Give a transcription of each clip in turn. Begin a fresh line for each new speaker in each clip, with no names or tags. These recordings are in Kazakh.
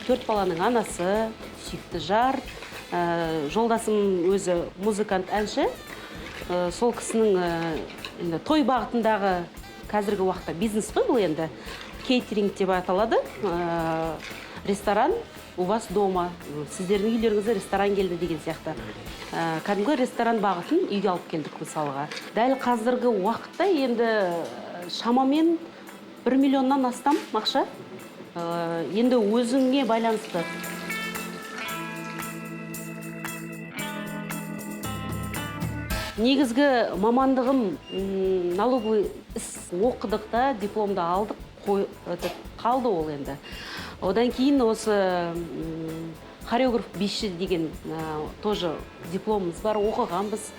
4 баланың анасы, сүйікті жар, жолдасым өзі музыкант, әнші. Сол кісінің енді той бағытындағы қазіргі уақытта бизнес қой бұл енді. Кейтеринг деп аталады. Ресторан у вас дома. Сіздердің үйлеріңізде ресторан келді деген сияқты. Кәдімгі ресторан бағытын үйге алып келдік мысалға. Дәл қазіргі уақытта енді шамамен 1 миллионнан астам ақша. Енді өзіңе байланысты. Негізгі мамандығым налоговый іс, оқыдық та, дипломды алдық, қалды ол енді. Одан кейін осы хореограф биші деген тоже дипломымыз бар, оқығанбыз.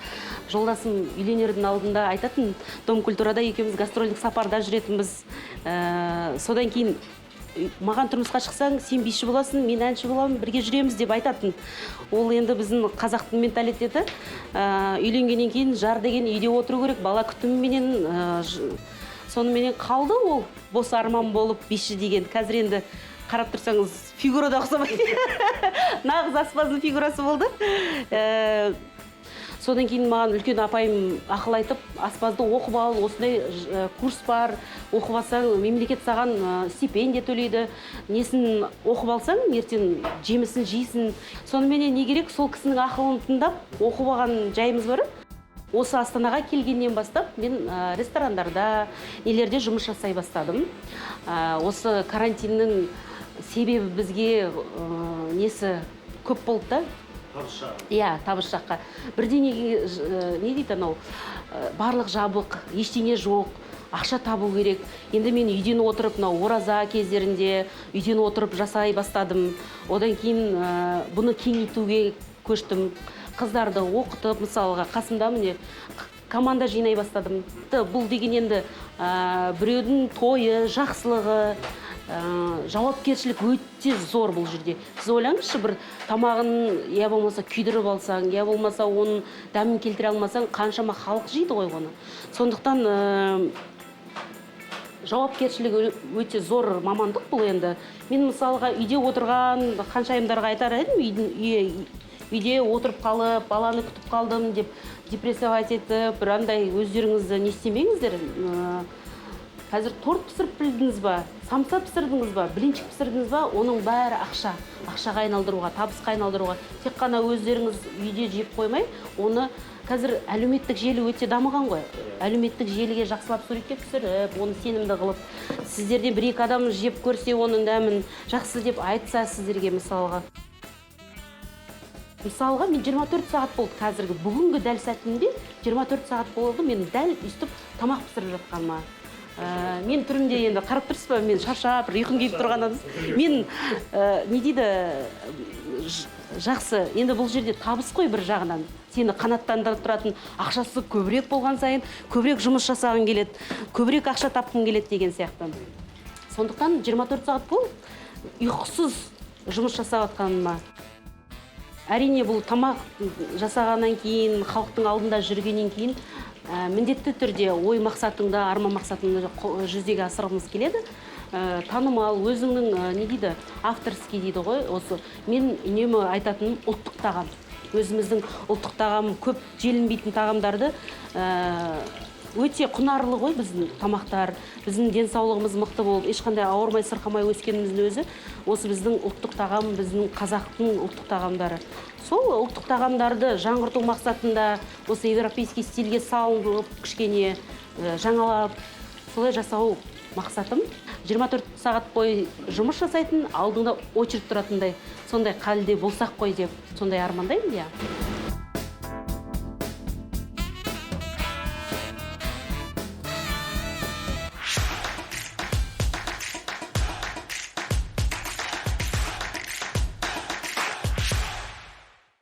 Жолдасым үйленердің алдында айтатын, Дом культурада екеуміз гастрольдік сапарда жүретінбіз. Содан кейін маған тұрмысқа шықсаң, сен биші боласың, мен әнші боламын, бірге жүреміз деп айтатын. Ол енді біздің қазақтың менталитеті. Үйленгеннен кейін жар деген үйде отыру керек, бала күтіміменен, соныменен қалды ол бос арман болып биші деген. Қазір енді қарап тұрсаңыз, фигура да ұқсамайды. Нағыз аспаздың фигурасы болды. Содан кейін маған үлкен апайым ақыл айтып, аспазды оқып ал, осындай курс бар, оқып алсаң, мемлекет саған стипендия төлейді, несін оқып алсаң, ертең жемісін жейсің. Соныменен не керек, сол кісінің ақылын тыңдап, оқып алған жайымыз бар. Осы Астанаға келгеннен бастап мен ресторандарда, нелерде жұмыс жасай бастадым. Осы карантиннің себебі бізге несі көп болды да.
Табыс жағы.
Иә, табыс жаққа. Бірдеңеге, не дейді анау, барлық жабық, ештеңе жоқ, ақша табу керек. Енді мен үйден отырып, мынау ораза кездерінде үйден отырып жасай бастадым. Одан кейін бұны кеңейтуге көштім. Қыздарды оқытып, мысалға, қасымда міне команда жинай бастадым. Бұл деген енді біреудің тойы, жақсылығы, жауапкершілік өте зор бұл жерде. Сіз ойлаңызшы, бір тамағын я болмаса күйдіріп алсаң, я болмаса оның дәмін келтіре алмасаң, қаншама халық жейді ғой оны. Сондықтан жауапкершілігі өте зор мамандық бұл енді. Мен мысалға үйде отырған ханшайымдарға айтар едім, үйде отырып қалып, баланы күтіп қалдым деп депрессовать етіп, бір андай өздеріңізді не істемеңіздер. Қазір торт пісіріп білдіңіз ба, самса пісірдіңіз ба, блинчик пісірдіңіз ба, оның бәрі ақша. Ақшаға айналдыруға, табысқа айналдыруға. Тек қана өздеріңіз үйде жеп қоймай, оны қазір әлеуметтік желі өте дамыған ғой. Әлеуметтік желіге жақсылап суретке түсіріп, оны сенімді қылып, сіздерден бір-екі адам жеп көрсе, оның дәмін жақсы деп айтса сіздерге мысалға. Мысалға, мен 24 сағат болды қазіргі, бүгінгі дәл сәтінде 24 сағат болды, мен дәл өйстіп тамақ пісіріп жатқаныма. Мен түрімде енді қарап тұрсыз ба, мен шаршап, бір ұйқым келіп тұрған адам. Мен не дейді, жақсы, енді бұл жерде табыс қой бір жағынан. Сені қанаттандырып тұратын ақшасы көбірек болған сайын, көбірек жұмыс жасағың келеді, көбірек ақша тапқың келеді деген сияқты. Сондықтан 24 сағат бұл ұйқысыз жұмыс жасап жатқаныма. Әрине, бұл тамақ жасағаннан кейін, халықтың алдында жүргеннен кейін, міндетті түрде ой мақсатыңды, арман мақсатыңды жүзеге асырғымыз келеді. Танымал, өзіңнің не дейді, авторский дейді ғой, осы. Мен үнемі айтатыным ұлттық тағам. Өзіміздің ұлттық тағам, көп желінбейтін тағамдарды өте құнарлы ғой біздің тамақтар. Біздің денсаулығымыз мықты болып, ешқандай ауырмай, сырқамай өскеніміздің өзі осы біздің ұлттық тағам, біздің қазақтың ұлттық тағамдары. Сол ұлттық тағамдарды жаңғырту мақсатында осы европейский стильге салынып, кішкене жаңалап, солай жасау мақсатым. 24 сағат бойы жұмыс жасайтын, алдыңда очередь тұратындай, сондай халде болсақ қой деп, сондай армандаймын, иә.